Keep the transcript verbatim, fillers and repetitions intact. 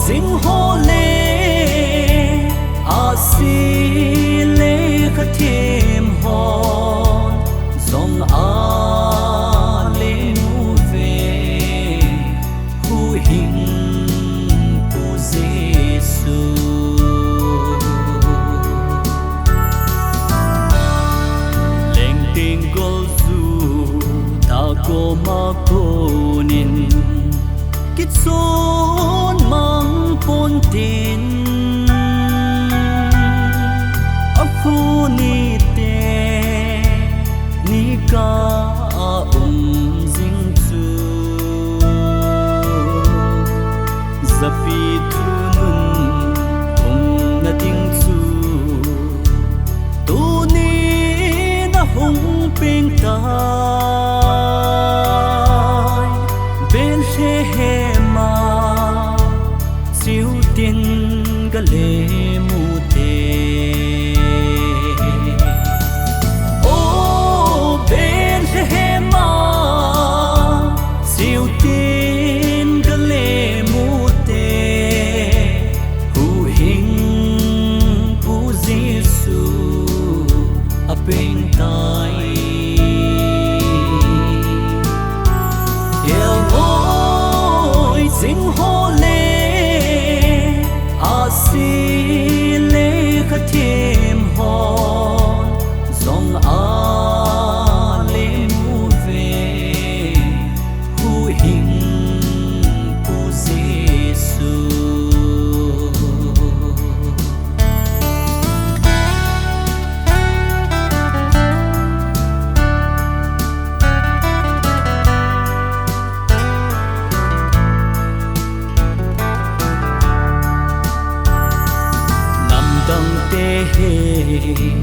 Jing ho le, ahsi le kha them hon jong alemu ve, Huhhingpu Jesu. Lengteng golju tah koma konin, kichon mang pontin, akhu nite nikah a um jing chu, japi thunun umna ding chu tunin ahung peng tai. Bethlehem a chiutin gale mu te. O Bethlehem a chiutin gale mu te, Huhhingpu Jesu apeng tai. Elngoi jing ho le, ahsi le kha them hon jong alemu ve, Huhhingpu Jesu. Namdang te hin